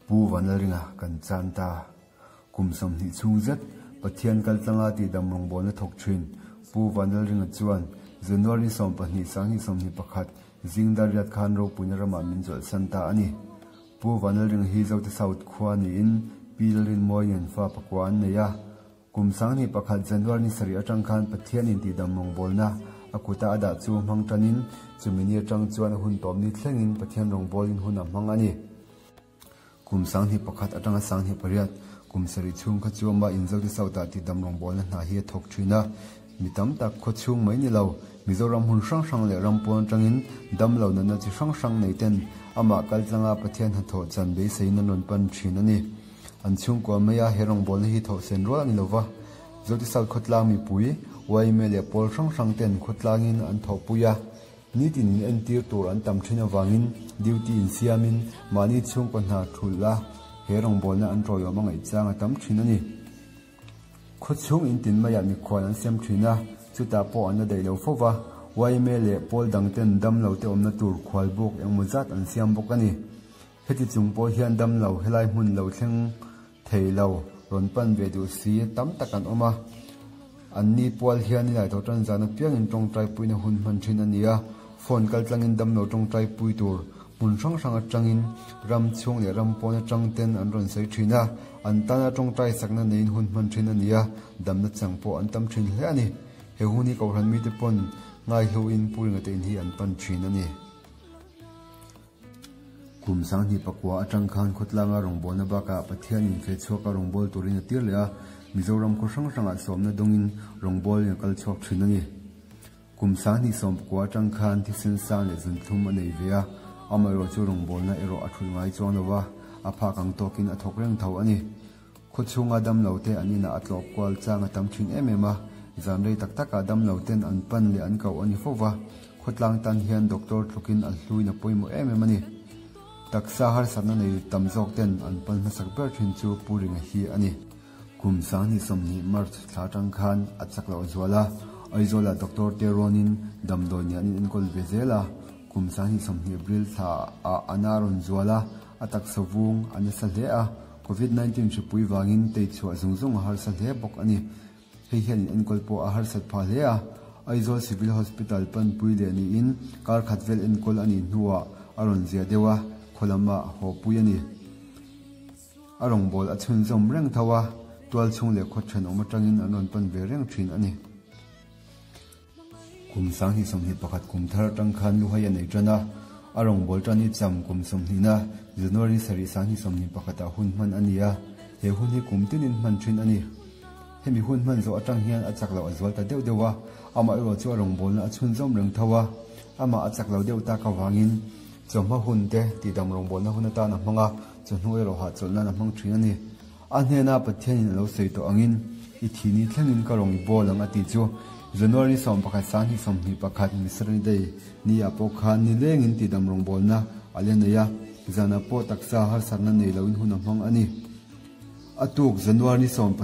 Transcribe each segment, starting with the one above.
Pu Vanlalringa kan chan ta. Kum 20 chhung zet Pathian kaltlanga tihdam rawngbawlna thawk thin Pu Vanlalringa chuan January 12 2021 zing dar riat khan ropuina ramah min chawlhsan ta a ni. Pu Vanlalringa hi Zote South khua niin Pi Lalrinmawi nen fa pakua an nei a. Kum 2001 January ni sarih atang khan Pathianin tihdam rawngbawlna a kuta a dah chu hmang tanin chumi ni atang chuan a hun tawp ni thlengin Pathian rawngbawlin hun a hmang a ni. Kum 2001 atanga 2008 kum sarih chhung kha chu amah in Zote South ah tihdam rawngbawlna hna hi a thawk thin a. Mi tam tak khaw chhung mai ni lo, Mizoram hmun hrang hrang leh ram pawn atangin dam lo natna chi hrang hrang nei ten amah kaltlanga Pathian hnathawh chan beiseiin an rawn pan thin a ni. An chhungkua maia he rawngbawlna hi thawhsen rual a ni lova, Zote South khawtlang mipui, yma leh pawl hrang hrang ten khawtlangin an thawhpui a, nitin in entir tur an tam thin avangin duty insiamin mahni chhungkaw hna thulh a he rawngbawlna an tawiawm a ngaihchang a tam thin a ni. Khawchhung in tin maiah mikhual an siam thin a, chutah pawh an la daih lo fo va, yma leh pawl dang ten damlo te awmna tur khual buk engmaw zat an siam bawk a ni. Heti chung pawh hian damlo helai hmun lo thleng thei lo rawn pan ve duh si tam tak an awm a. An ni pual hian nilai tawh tan zan apiangin tawngtai puina hun hman thin a ni a, phone kal tlangin damlo tawngtai pui tur hmun hrang hrang atangin ram chhung leh ram pawn atang ten an rawn sawi thin a, an tana tawngtai sakna neiin hun hman thin a ni a, damna chang pawh an tam thin hle a ni. He hun hi Kohhran mite pawn ngaihluin Pu Ringa te in hi an pan thin a ni. Kum 2009 atang khan khawtlanga rawngbawlna bakah Pathianin feh chhuaka rawngbâwl turin a tir leh a, Mizoram khaw hrang hrangah sawmna dawngin rawngbâwlin a kal chhuak thin a ni. Kum 2019 atang khan thisen sang leh zunthlum a nei ve a, amaherawh chu rawngbawlna erawh a thulh ngai chuang lo va, a phak ang tawkin a thawk reng tho a ni. Khaw chhunga damlo te an inah a tlawp kual chang a tam thin em em a, zan rei tak takah damlo ten an pan leh an koh a ni fo va, khawtlang tan hian doctor tlukin a hluin a pawimawh em em a ni. Taksa harsatna nei tam zawk ten an pan hmasak ber thin chu Pu Ringa hi a ni. Kum 2020 March thla atang khan a chak loh zual a, Aizawlah doctor te rawnin damdawi nen an inenkawl ve zel a, kum 2020 April thla ah a na rawn zual a, a taksa vung a nasa hle a, Covid 19 hripui vangin tei chhuah zung zung a harsa hle bawk a ni. Hei hian in enkawl pawh a harsat phah hle a, Aizawl Civil Hospital panpui leh niin kar khat vel enkawl a nih hnuah a rawn zia deuh a, khaw lamah hawpui a ni. A rawngbâwl a chhunzawm reng tho a, tual chhung leh khaw ṭhenawm aṭangin an rawn pan ve reng ṭhin a ni. Kum 2021 kum thar atang khan luhai a nei tan a, a rawngbâwl tan hi cham kum 20 na January sarih 2021 ah hun hman a ni a, he hun hi kum tinin hman thin a ni. Hemi hun hman zawh atang hian a chak loh a zual ta deuh deuh a, amah erawh chu a rawngbâwlna a chhunzawm reng tho a, amah a chak lo deuh tak avangin chawhma hun te tihdam rawngbâwlna hun atan a hmang a, chawhnu erawh hahchawlh nan a hmang thin a ni. A hnena Pathianin a lo sawi tawh angin, I thi ni thlengin ka rawn bawl ang a ti chu. January 11 2021 Missionary Day ni ah pawh khan ni lengin tihdam rawngbawlna a la nei a, zanah pawh taksa harsatna nei loin hun a hmang a ni. A tuk January 12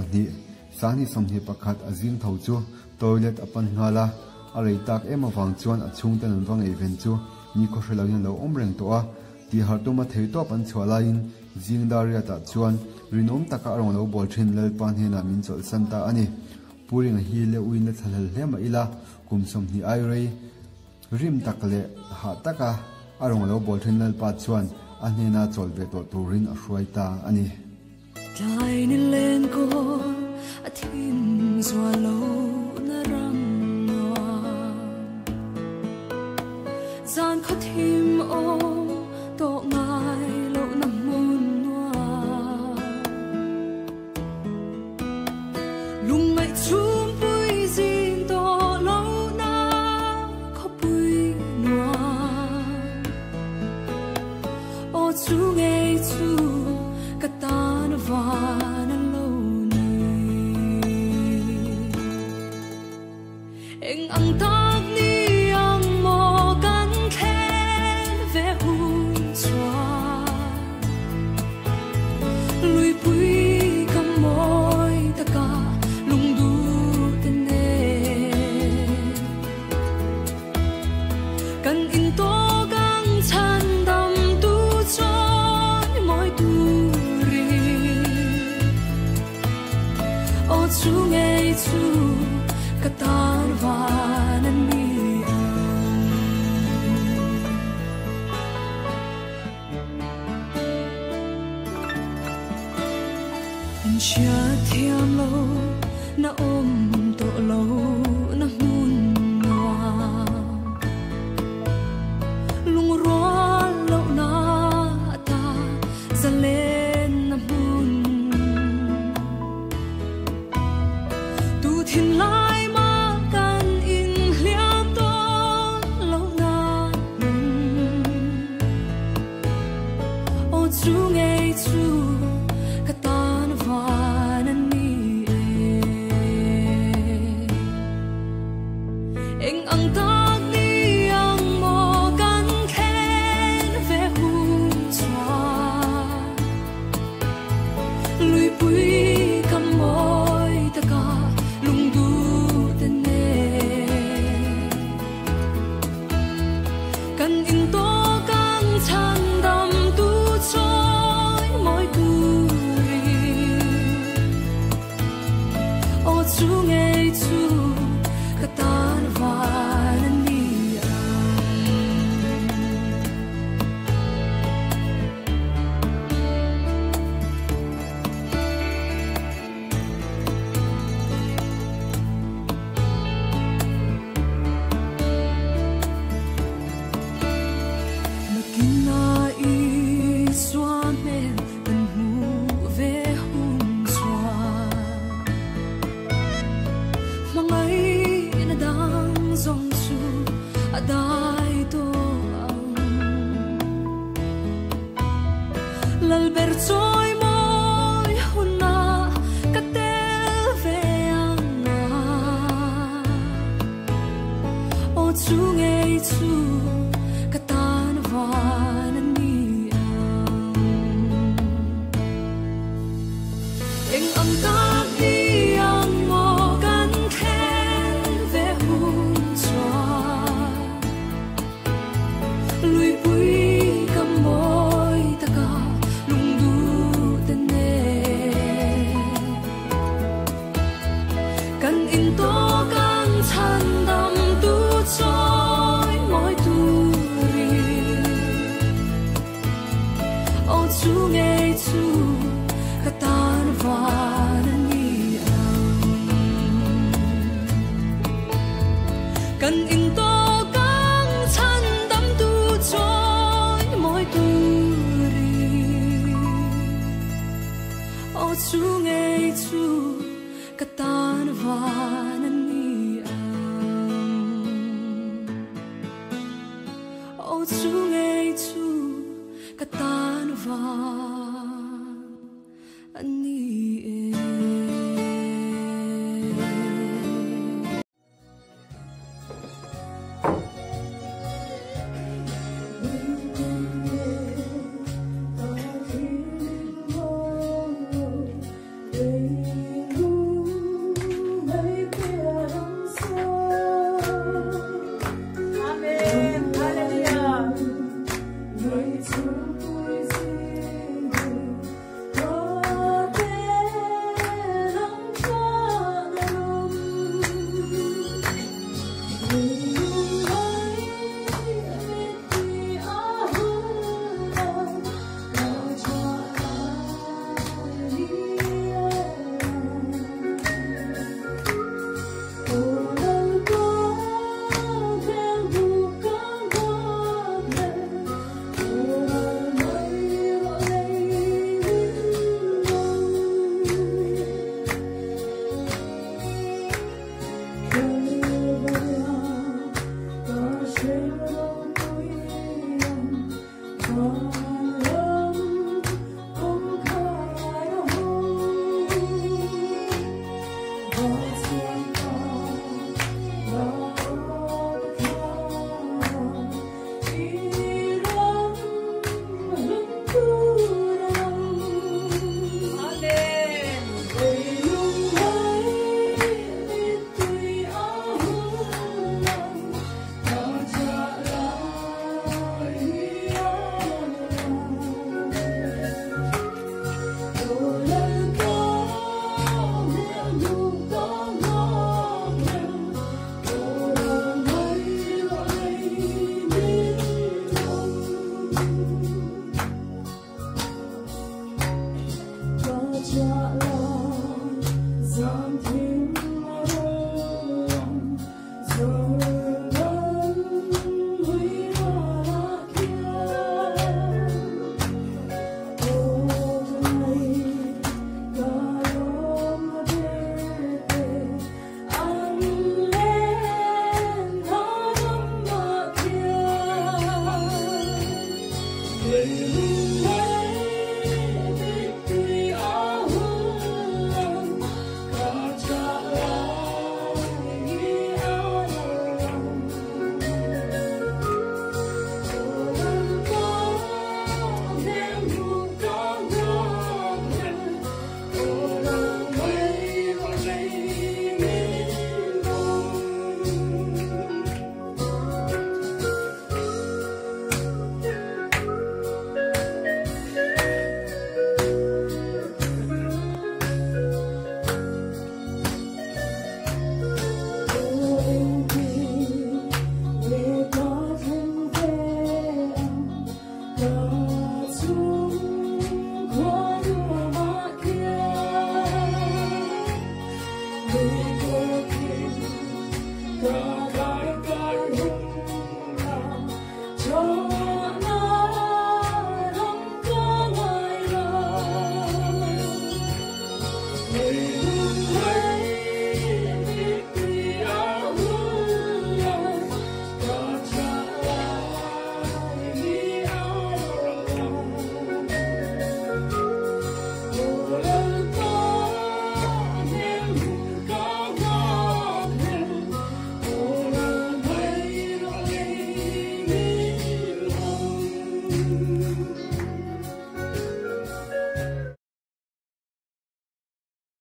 2021 a zing tho chu toilet a pan nghal a, a rei tak em avang chuan a chhungten an va ngaihven chu nikhaw hre loin a lo awm reng tawh a. Tih harh tuma thei tawp an chhuah laiin zing dar riatah chuan rinawm taka a rawn lo bawl thin Lalpa hnenah min chawlhsan ta a ni. Pu Ringa hi le uin la thlahlel hle mah ila, kum 20 ai rei rim tak leh hah taka a rawn lo bawl thin Lalpa chuan a hnena chawl ve tawh turin a hruai ta a ni. Tlai ni len kawl a thim zual lo na ram nuam. Zan khaw thim awm tawh ngai lo na hmun nuam. Lungngaih chhumpui zin tawh lo na khawpui nuam. Aw chu ngei chu ka tan van a lo ni. Eng ang tak ni ang maw kan thlen ve hun chuan. Luipui ka mawi taka lungdu te nen. Kan in tawk ang chhan dam tu chuan mawi tu chu ka tan van a ni ang. In hriatthiam lo na awm tawh lo na hmun nuam, lungrual loh na ata zalen na hmun. Tu thin lai ma kan in hliam tawn lo na hmun, aw chu ngei chu ka tan van a ni e. Eng ang tak ni ang maw kan thlen ve hun chuan, lui pui ka mawi taka lungdu te nen. Kan in to kang chan dam tu choi moi tu ri, ô chu ngei chu ka tan van a ni ang. Nakina i swa hmel kan hmu ve hun chuan, hmangai na dang zawng chu a dai to ang. Lal ber chawi mawi hun a ka tel ve ang a, aw chu ngei chu ka tan van a ni ang. Eng ang tak ni ang maw kan thlen ve hun chuan, lui pui ka mawi taka lungdu te nen. Kan in to kang chan dam tu choi moi tu ri, aw chu ngei chu ka tan van a ni ang. Kan in to kang chan dam tu choi moi tu ri, aw chu ngei chu ka tan van a ni ang. Aw chu ngei chu ka tan van a ni e.